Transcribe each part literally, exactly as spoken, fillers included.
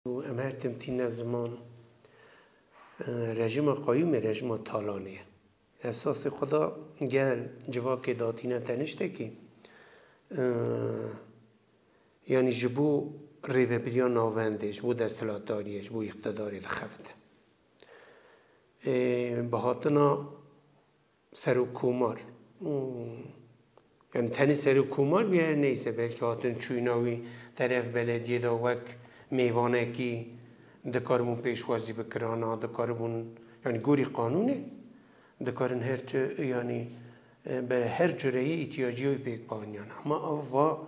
Û em her tim tîne ziman, e, rejîma qayûmê rejîma talanê ye. Esasê xwe da gel civakê datîne te niştekî, e, yanî ji bo rêvebiriya navendê, ji bo desthilatdariyê, ji bo îqtidarê dixebite. E, bi hatina serokkomar û, yanî tenê serokkomar bûye, neyse, belkî hatin çûyîna wî teref belediyê de wek mêvanekî dikaribûn pêşwazî bikirana, dikaribûn, yanî gorî qanûnê dikarin her tu, yanî, e, bi her cureyî îhtiyacî wî pêk bianiyana. Ama ev va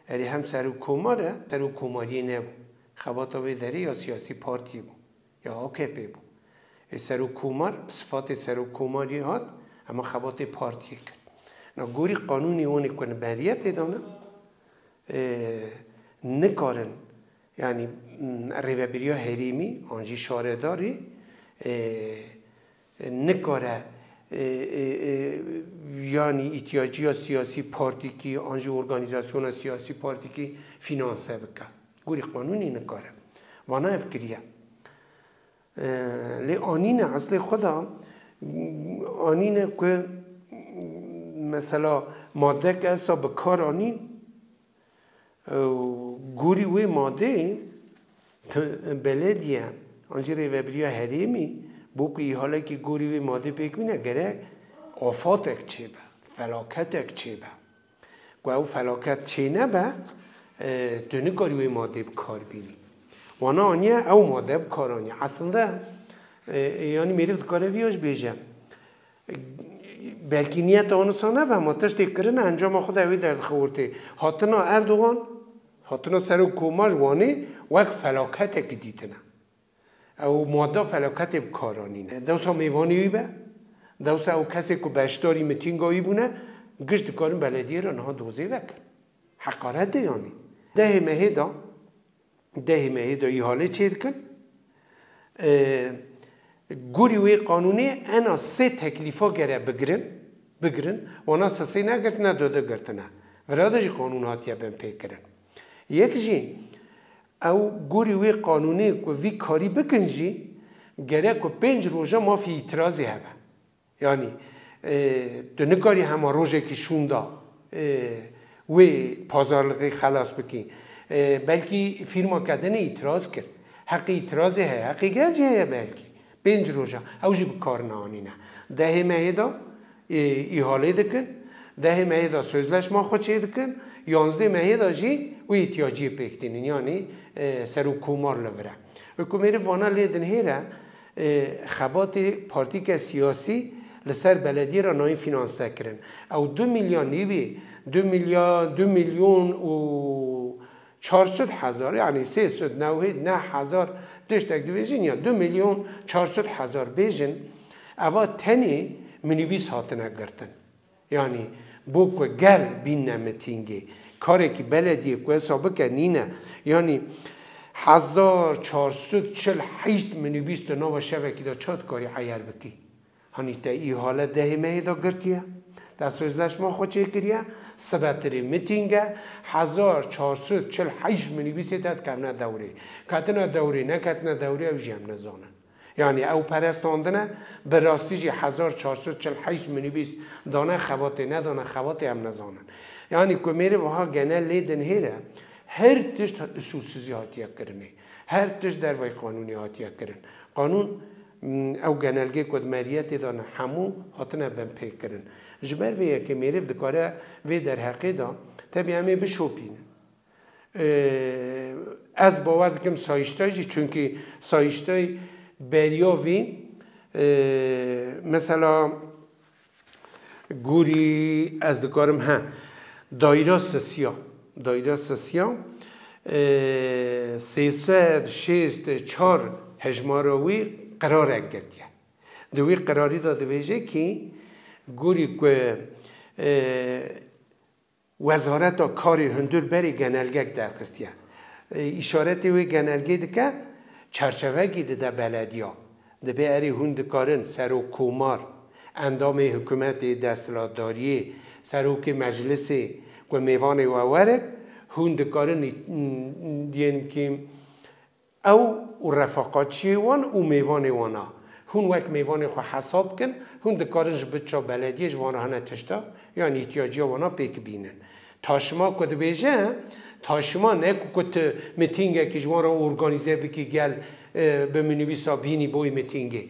erê hem serokkomar e, serokkomariyê nebû. Xebata wê derê ya siyasî partiyê bû. Ya A K P bû. Ê serokkomar, bi sifatê serokkomarî hat, hema xebatê partiyê kir. Na gorî qanûnê wan ê ku li beriyetê de ne, ê, nikarin, yanî, m, rêvebiriya herêmî an jî şaredarî, ê, nikare, ê, ê, ê, yanî îhtiyacîya siyasî partîkî, an jî organîzasyona siyasî partîkî fînanse bike. Gorî qanûnê nikare. Vana ev kiriye. Lê anîne eslê xwe de, anîne ku mesela madek esa bi kar anîn, gorî wê madeyê belediye an jî rêvebiriya herêmî bo ku îhalekî gorî wê madê pêk bîne gerek afatek çêbe, felaketek çêbe. Ku ew felaket çênebe, e, tu nikarî wê madê bi kar bînî. Wana aniye, ew made bi kar aniye. Eslinde, e, e, yanî mêriv dikare vîya jî bêje. Belkî niyeta wan wisa nebe, ma tiştê kirine, encama xwe de ew ê derdixe ortê. Hatina Erdogan, hatina serokkomar Wanê wek felaketekî dîtine. Ew mada felaketê bi kar anîne. Dewsa mêvanê wî be, dewsa ew kesê ku beşdarî mitînga wî bûne, giş dikarin belediyê re niha dozê vekin. Heqaret e yanî. Dehê mehê de, dehê mehê de îhale çêdikin. E, gorî wê qanûnê ena sê teklîfa gere bigirin, bigirin. Wana sisê negirtine, dudu girtine. Vira de jî qanûn hatiye binpêkirin. Yek jî, ew gorî wê qanûnê ku vî karî bikin jî, gerek ku pênc roja mafî îtirazê hebe. Yanî, e, tu nikarî hema rojekî şûnda, e, wê pazarlixê xelas bikî. E, belkî fîrmake din îtiraz kir. Heqê îtirazê heye, heqê gel jî heye belkî. Pênc roja. Ew jî bi kar neanîne. Dehê mehê de, e, îhalê dikin. Dehê mehê de sözleşma xwe çê dikin. Yanzdê mehê de jî wê îhtiyaciyê pêk tînin. Yanî, e, serokkomar li vir e. Wê ku mêriv vana lê dinhêre, e, xebatê partîke siyasî li ser belediyê re nayên fînanse kirin. Ew du milyar nîvî, du milyar, du milyon û çar sed hezar, yanî sê sed newhêd neh hezar tiştek dibêjin ya du milyon çar sed hezar bêjin, eva tenê minîbîs hatine girtin. Yanî bo ku gel bînne mitîngê, karekî belediyê ku wisa bike nîne. Yanî hezar çar sed çil heşt minîbîs di nava şevekî de çawa dikarî eyer bikî? Hanî te îhale dehê mehê de girtiye, te sözleşma xwe çêkiriye, sibe tirê mitînge, hezar çar sed çil heşt minîbîsê te dikevne dewrê. Ketine dewrê, neketine dewrê, ew jî em nizanin. Yanî ew perestandine, bi rastî jî hezar çar sed çil heşt minîbîs dane xebatê, nedane xebatê em nizanin. Yanî ku mêrê wiha genel lê dinhêre, her tişt usulsizî hatiye kirinê. Her tişt dervayî qanûnê hatiye kirin. Qanûn, m, ew genelgê ku di meriyetê de ne hemû hatine binpêkirin. Ji ber vê yekê mêrv dikare vê derheqê de tebî em ê bişopînin. Ee, ez bawer dikim Sayıştay jî, çunkî Sayıştay beriya vî, ee, mesela, gorî ez dikarim, he, daîra sisiya, daîra sisiya, ee, sê sed şêst çar hejmara wî qerarek girtiye. Di wî qerarî de dibêje kî gorî ku, ee, Wezareta Karê Hundir berê genelgek derxistiye. E, îşaretê wê genelgê dike, çerçevekî dide belediya. Dibê erê hûn dikarin serokkomar, endamê hikûmetê desthilatdariyê, serokê meclisê ku mêvanê we werin, hûn dikarin, diyelim ki, Ew û refaqatçiyê wan û mêvanê wan a. Hûn wek mêvanê xwe hesab kin, hûn dikarin ji biça belediyê ji wan re hene tişta, yan îhtiyaciya wan a pêk bînin. Taşima ku dibêje, taşima ne ku, ku tu mitîngekî ji wan re organîze bikî gel, e, bi minibîsa bînî boyî mitîngê.